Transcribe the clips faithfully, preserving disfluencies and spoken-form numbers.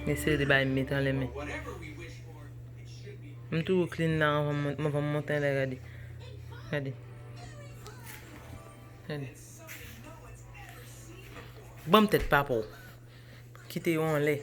Mesye de bay met anlè men. M toujou clean la anvan m, anvan m monte anlè, gade. Gade. Gade. Ban m tèt papa w. Kite yo anlè.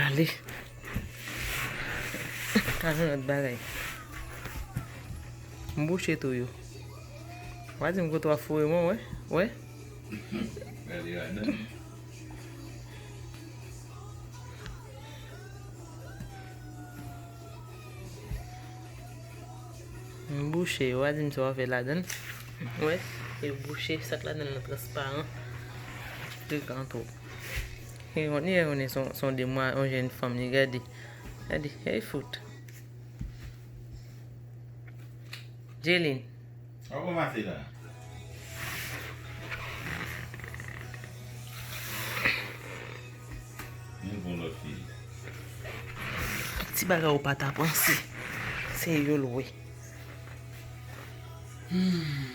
Ale. Al yon lòt bagay. M bouche tou yo. W a di m kote w ap foure mwen, wè? Wè? Gade ladan. M bouche, w a di m sa w a fè ladan l. Wè, e bouche, sa k ladan l lan transparan. Frekan twòp. E konnen, konnen se yon, se yon demwa, yon jèn fanm, li gade. Gade, e fout. Jelin. Sa w pran mache la? Yon bon lòt fi. Tout ti bagay ou pa ta panse, se yo l wè. Hmm.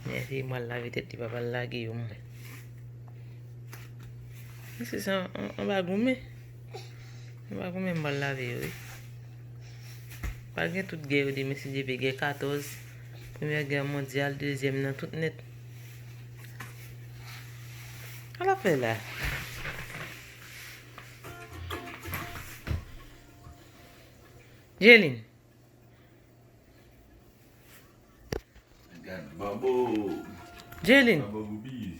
Mesye, m al lave tèt li, papa l lage yo mwen. Mesye, se an, an, anba goumen. Anba goumen m al lave yo, wi. Pral gen tout gè yo de mesye Dyepe, gè katòz, premyè gè mondyal, dezyèm nan, tout nèt. Sa l ap fè la? Jelin. Gad babo. Jelin. Babo goupi.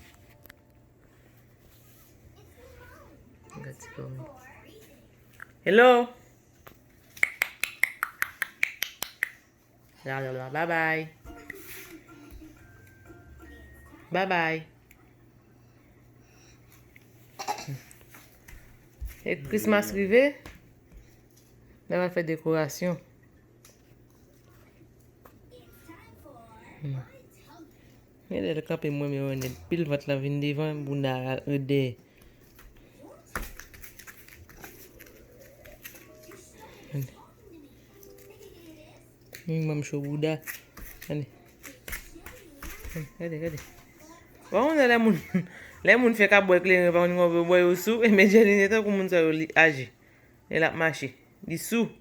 Gad ti pòm. Hello. La, la, la, bye bye. Bye bye. E Christmas rive, n a fè dekorasyon. Hmm. Gade lè l kanpe mwen, men wè nèt. Pil vant lan vin devan, bounda a ret dèyè. Gade. Minimòm cho bouda. Gade. Gade, gade. Ou konnen lè moun, lè moun fè kabwè kleren, pa konn konbyen bwè yo sou, e men Jelin se tankou moun sa yo li aji. E l ap mache. Li sou.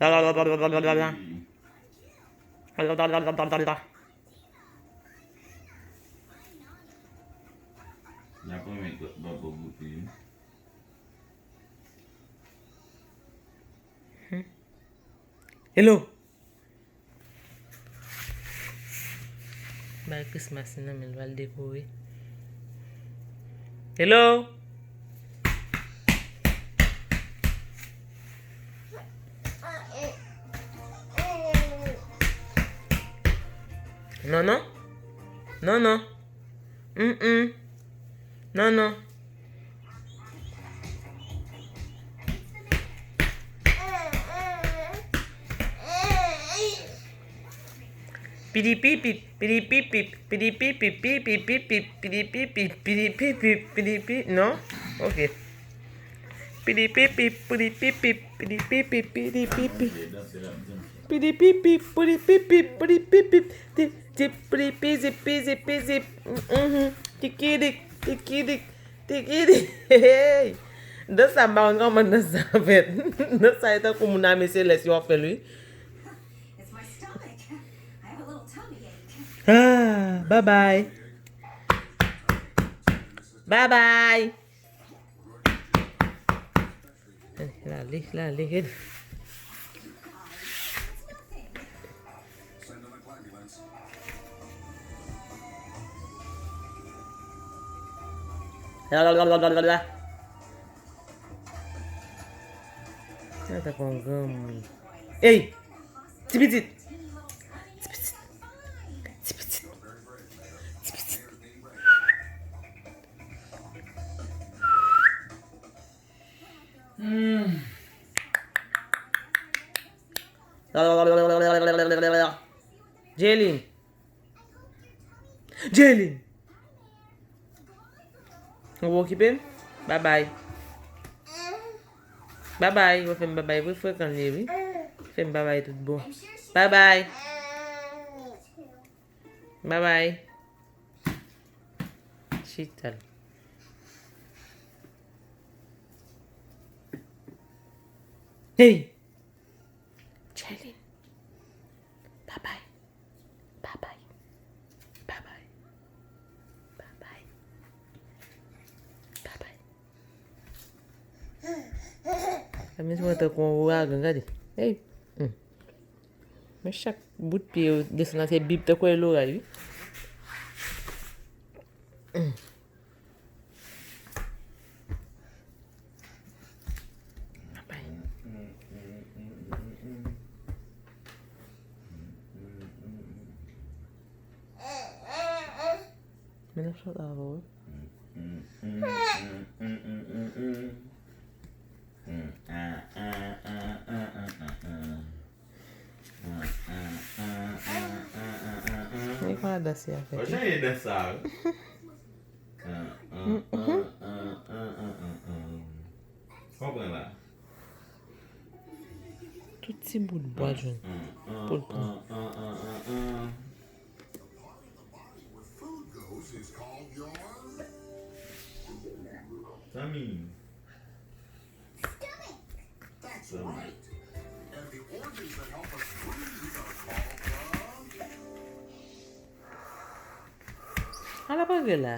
N ap renmen bòbò goupi wi. Hello. Bay Christmas nan men l, pral dekore. Hello? Non, non. Non, non. Mm, mm. Non, non. Pidipipip, pidipipip, pidipipip, pidipipip, pidipipip, pidipipip, pidipi, non? Ok. Pidipipip, pidipipip, pidipipip, pidipipip. Pidipipip, pidipipip, pidipipip, ti, ti, pidipi, zipi, zipi, zip, mhm, tikidik, tikidik, tikidik, hey. Dans sa, m pa konn kòman dans sa fèt. Dans sa, e tankou moun ame selès yo ap fè l, wi. Ah, bye bye. Bye bye. Lale, lale, lale. Sa ta kon granmoun. Ey! Ti pitit! Ti pitit! Ti pitit! Ti pitit! Hmm. Jelin. Jelin. Ou okipe m? Babay. Babay. Ou fè m babay vre frekan li ye, wi. Fè m babay tout bon. Babay. Babay. Chita l. Hey! Jelin. Babay. Babay. Babay. Babay. Babay. Sa menm si mwen tankou yon ouragan, gade. Hey. Hmm. Men chak bout pye yo desann nan se bip tankou e loray, wi. Hmm. Babay. Men l ap chante avè w, wi. Men kòman dans la fèt, wi. Konprann la. Tout ti bout bwa jwenn pou l pran. Zanmi. Ala pa gen la.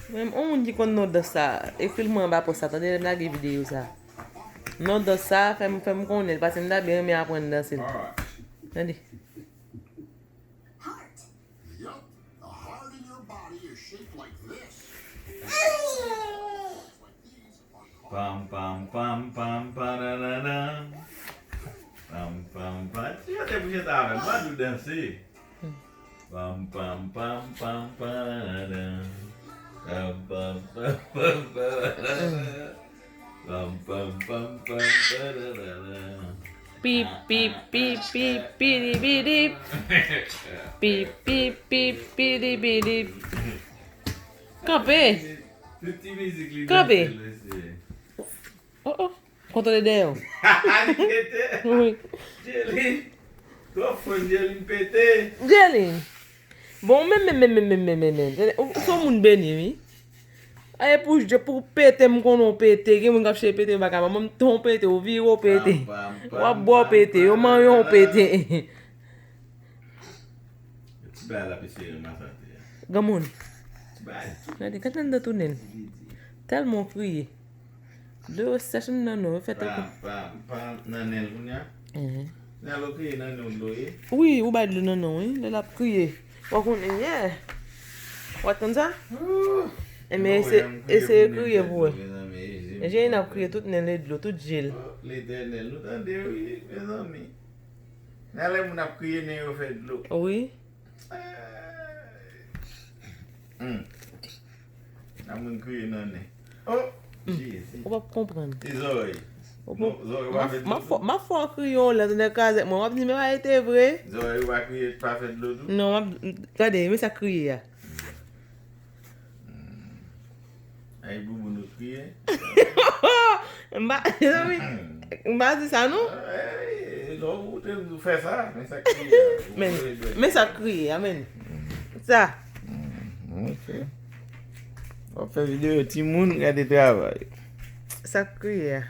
Menm yon moun ki konn non dans sa, ekri l mwen anba pòs sa, tande lè m lage videyo sa. Non dans sa, fè m, fè m konnen l, paske m ta byen renmen aprann danse l. Tande. Pam, pam, pam, pam, pararara. Pam, pam, pam. Ti yo te pou chante avè m, mwen dou danse. Pam, pam, pam, pam, pararara. Pam, pam, pam, pam, pararara. Pam, pam, pam, pam, pararara. Pip, pip, pip, pip, pidibidip. Pip, pip, pip, pidibidip. Kanpe. Tout ti mizik li danse l, mesye. Oh, oh. Kontwole dèyè w. Li pete. Wi. Jelin. Twòp fò, Jelin pete. Jelin. Bon, men, men, men, men, men, men, men, men. Ou, ou se yon moun beni, wi. Aye pou, pou pete, m konnen w pete. Gen moun k ap chèche pete, yo pa ka. Manman m, ton pete, ou vire, w pete. Pam, pam, pam, w ap bwè, w pete. Yo manyen, w pete. Ti bagay la, mesye, yo masate a. Granmoun. Ti bagay. Gade, gade anndan tou nen l. Tèlman w kriye. Dlo yo sèch anndan non, yo fè tankou. Pam, pam, pam, nan nen l kounye a. Mhm. Nan lo kriye nan nen w dlo ye. Wi, ou bay dlo nan nen w, wi. Lè l ap kriye. W a konnen, yeah. W a tann sa? Enben, eseye kriye pou wè. Angeline ap kriye tout nen l e dlo, tout je l. Oh, Letènèl, nou tande wi, mezanmi. Nan lè moun ap kriye, nen yo fè dlo. Wi. Hmm. Nan moun kriye nan nen. Oh, Jezi. Ou p ap konprann. E zòrèy. Non, zòrèy pa fè dlo tou. M ap fè w kriye yon lè, tande kazèk mwen. W ap di, men bagay te vre. Zòrèy ou pa kriye, pa fè dlo tou? Non, m ap, gade, men sa kriye a. Hmm. Ay, boubou, nou kriye. M pa, mezanmi, m pa di sa, non. Ey, lè w te fè sa, men sa kriye. Men, men sa kriye, amèn. Sa. Hmm, ok. W ap fè videyo timoun, gade travay. Sa kriye a.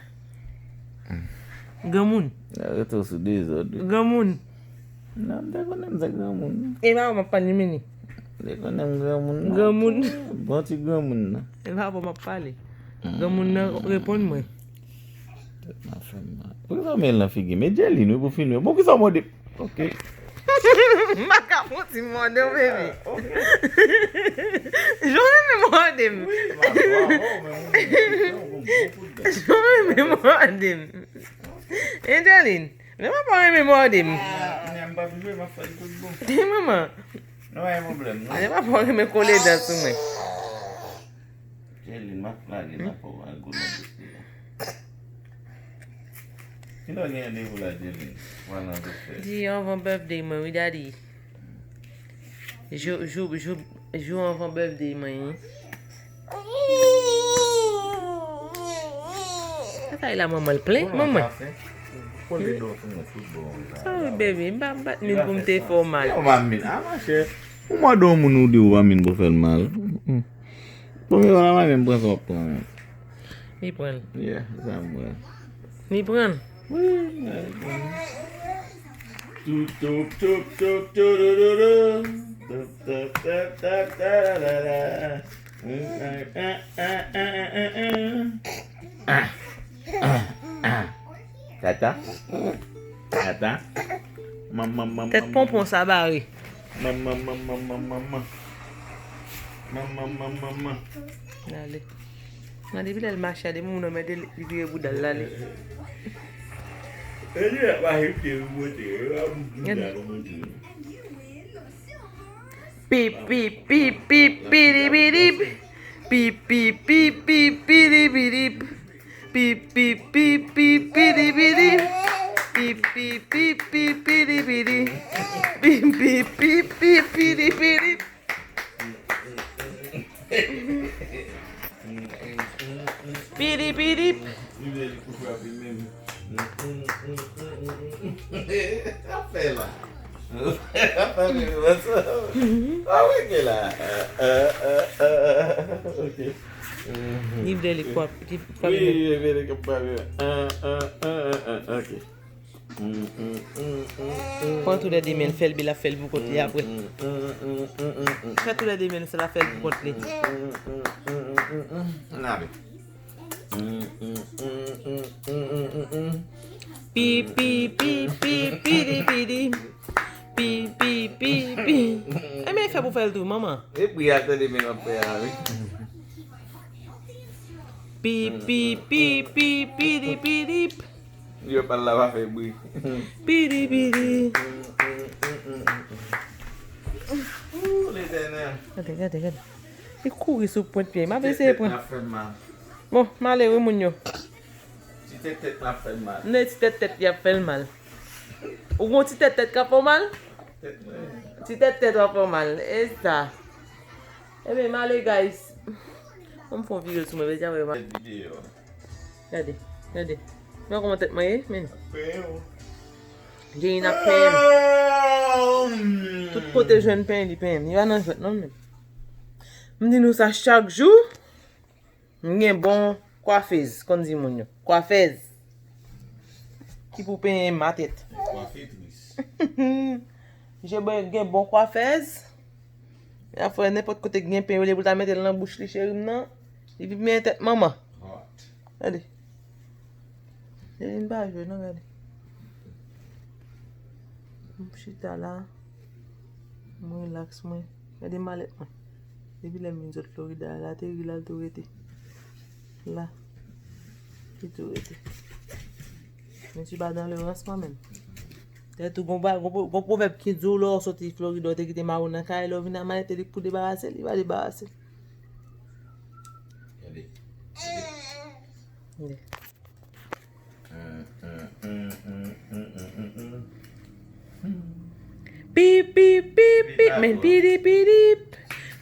Granmoun. Arete w sou dezòd, wi. Granmoun. Non, m te konnen m se granmoun. E pa w m ap pale, Mini. M te konnen m granmoun, non. Granmoun. Bon ti granmoun, non. E pa w m ap pale. Granmoun nan reponn mwen. Tèt m ap fè m mal. Poukisa w met l nan figi m? E Jelin, wi, pou filme. Bon, poukisa w mòde m? Ok. M pa ka fouti mòde w, baby. Ah, ok. Jan w renmen mòde m. Wi, m ap fè w, men ou gen yon bon kout dent. Jan w renmen mòde m. Angeline, men papa renmen mòde m. Ah, men m pa vle, m ap fè l tout bon. Manman. Non, pa gen pwoblèm, non. Men papa renmen kole dan sou mwen. Jelin, m ap lage nan po a gou nan bouch li a. Kilè w gen randevou la, Jimmy? Pral nan doktè. Di anvan birthday mwen, wi, daddy. Jou, jou, jou, jou anvan birthday mwen, wi. Sa sa ye la, manman, l plen, manman. Kole do sou mwen, tout bon, wi. Sorry, baby, m pa, m pa t min pou m te fè w mal. Yo, pa min. Ah, ma chè. Ou mande yon moun ou di ou pa min pou fè l mal. Mm. Premye fwa la, m pa menm pran sa w ap pran, menm. Li pran l. Yeah, sa m pran. Li pran l. Wi, li pran l. Tup, tup, tup, tup, tudududu. Tup, tup, tup, tup, tadadada. Ah, ah, ah, ah, ah. Ah, ah, ah. Tata. Tata. Manman, manman. Tèt ponpon sa bare. Manman, manman, manman, manman. Manman, manman, manman. Ale. Mande pi lè l mache a, depi moun nan mèt li, li vire bouda l, l ale. E li ap mache pye l monte, e ap bouda l monte. Pip, pip, pip, pip, pidibidip. Pip, pip, pip, pip, pidibidip. Pip, pip, pip, pip, pidibidip. Pip, pip, pip, pip, pidibidip. Pip, pip, pip, pip, pidibidip. Pidibidip. Li vle li kou frape menm. Sa fè la. Sa fè menm, sa. Sa wè gen la. Ah, ah, ah, ah, ah. Ok. Li vle li kou ap, li kou ap. Wi, li vle li kou frape. Ah, ah, ah, ah, ah. Ok. Pran tou lè de men l, fè l byen, l ap fè l pou kont li apre. Fè tou lè de men l, l ap fè l pou kont li. N ale. Pi, pi, pi, pi, pidi, pidi. Pi, pi, pi, pi. Ebyen, fè pou fè l tou, manman. E bri a tande men l ap fè a, wi. Pi, pi, pi, pi, pidi, pidi. Yo pa la pa fè bri. Pidi, pidi. Ooh, Letènèl. Gade, gade, gade. Li kouri sou pwent pye. M ap eseye pran. Tèt tèt la fè m mal. Bon, m ale wi moun yo. Ti tèt tèt la fè m mal. Non, ti tèt tèt li ap fè l mal. Ou gon ti tèt tèt k ap fè w mal? Tèt mwen. Ti tèt tèt w ap fè w mal. E sa. Ebyen, m ale, guys. Ban m fè yon vire l sou mwen, men jan mwen. Tèt videyo. Gade, gade. Wè kòman tèt mwen ye, men. Jenny ap penyen m. Tout kote jwenn penyen, li penyen m. Li pa nan jwèt non, men. M di nou sa chak jou. M gen bon kwafez, konn di moun yo. Kwafez. Ki pou penyen ma tèt. Kwafetris. Je gen bon kwafez. Afè nenpòt kote gen pen, olye pou l ta mete l nan bouch li, cheri m nan, li vin men tèt manman. Gade. Li vin pa jwe non, gade. M chita la. M rilaks mwen. Gade malèt mwen. Depi lè m vin sot Florida, la te ri la, l tou rete. La. Li tou rete. Men ti pa dan le rans mwen menm. Tè tou gon ba, gon, gon pwovèb ki di w lè w soti Florida, w te kite mari w nan kay, lè w vin a malèt li pou debarase, li pa debarase. Gade. Gade. Pi, pi, pi, pi, men pidi, pidi.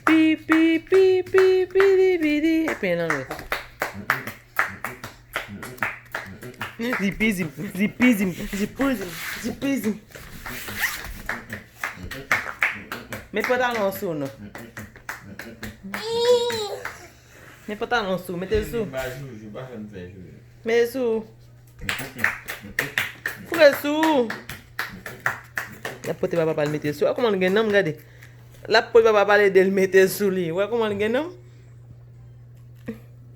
Pi, pi, pi, pi, pidi, pidi. Epi nan men. Zipizim, zipizim, zipizim, zipizim. Met pantalon sou nou. Met pantalon sou, mete l sou. Mete l sou. Foure l sou. L ap pote papa pa l mete l sou. Wè kòman l gen nanm, gade. L ap pote papa pa l ede l mete l sou li. Wè kòman l gen nanm.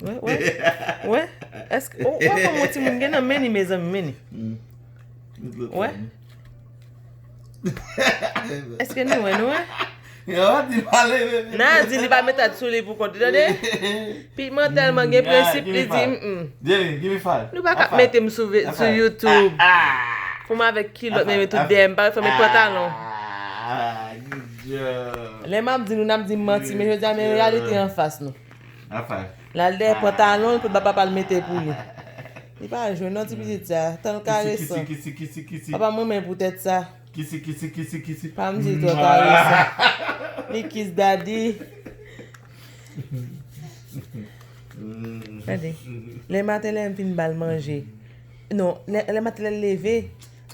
Wè, wè. Wè. Èske, oh, wè kòman yon timoun gen nanm, men ni, mezanmi, men ni. Wè. Èske nou wè, nou wè? Yo, di pale, bebe. Nan di li pa met tèt sou li pou kont li, tande? Pi mwen tèlman gen prensip, li di, mm. Jenny, give me five. Nou pa ka mete m sou ve-, sou YouTube. Pou m avèk kilòt, men tout dèyè m, pa fè met pantalon. Ah, good job. Lè m ap di nou, n ap di m manti, men jodi a, men reyalite anfas nou. L al dèyè pantalon, pou papa l mete pou li. Li pa jwenn non ti pitit sa. Tann l karesan. Kisi, kisi, kisi, kisi. Papa m renmen pou tèt sa. Kisi, kisi, kisi, kisi. Pa m di l twò karesan. Li kis daddy. Gade. Lè maten lè m fin ba l manje. Non, lè, lè maten lè l leve,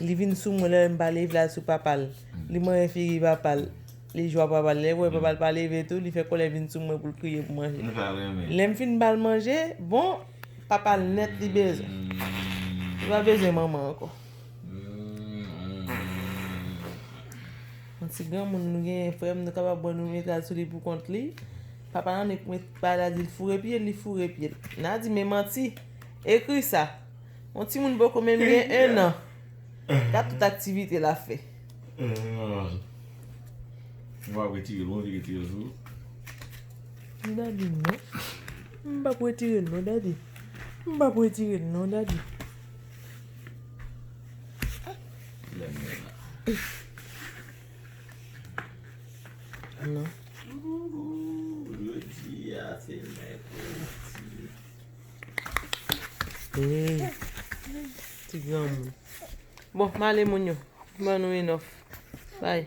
li vin sou mwen lè m pa leve la sou papa l. Li manyen figi papa l. Li jwa papa l. Lè wè papa l pa leve tou, li fè kòlè vin sou mwen pou l kriye pou manje. Nou pa renmen. Lè m fin ba l manje, bon, papa l nèt li bezwen. Li pa bezwen manman ankò. Yon ti granmoun nou genyen frè m, nou kapab wè nou met al sou li pou kont li. Papa l annik met pa la di l foure pye l, li foure pye l. N a di men manti. Ekri sa. Yon timoun poko menm gen en an. Gad tout aktivite l ap fè. M ap retire l, m ap retire l sou. Daddy non. M p ap retire l non, daddy. M p ap retire l non, daddy. Lè mwen la. Non. Jodi a se mèkredi. Hey. Ti granmoun. Bon, m ale moun yo. Ban nou enòf. Bye.